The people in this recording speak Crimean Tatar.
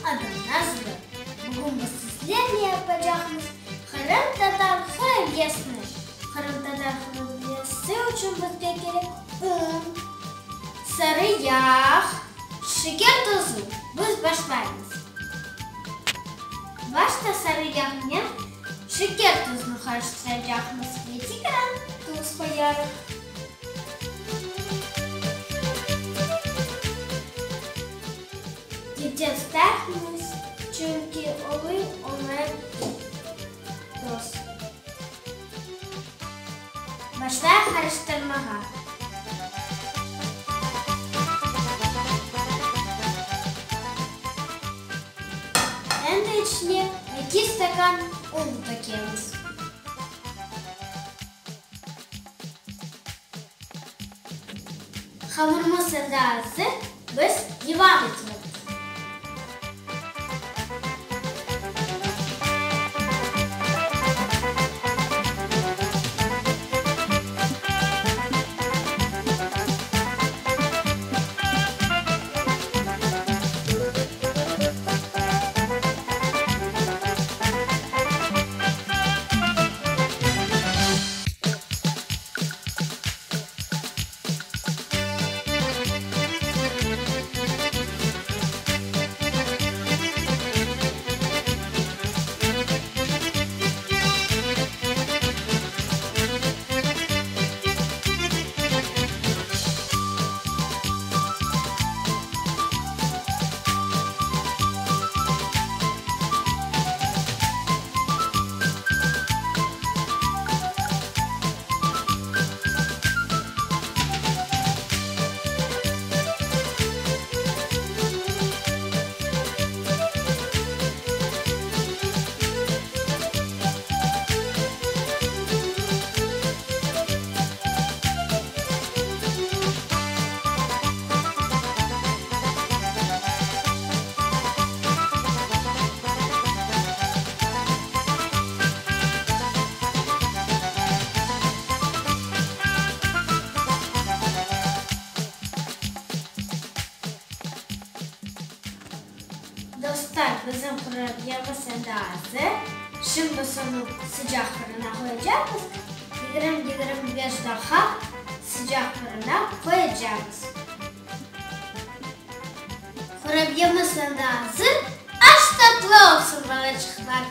Adım Nazlı. Bugün biz sizlerle yapacaqmız qırımtatar qurabiyesini. Qırımtatar qurabiyesi içün bizge kerek un, sarı yağ, şeker tozu. Biz başlaymız. Başta sarı yağnen şeker tuzunı qarıştıracaqmız ve tekrar tuz qoyarıq. Tez çünki oluy oña toz. Başlay qarıştırmağa. Endi içine eki stakan un tökemiz. Hamurımız endi azır, biz devam etemiz. Dostlar, bizim qurabiyemiz endi azır. Şimdi onı sıcaq fırına qoyacaqmız. Yigirmi-yigirmi beş daqqa sıcaq fırına qoyacaqmız. Qurabiyemiz endi azır. Aş tatlı olsun, balaçıqlar!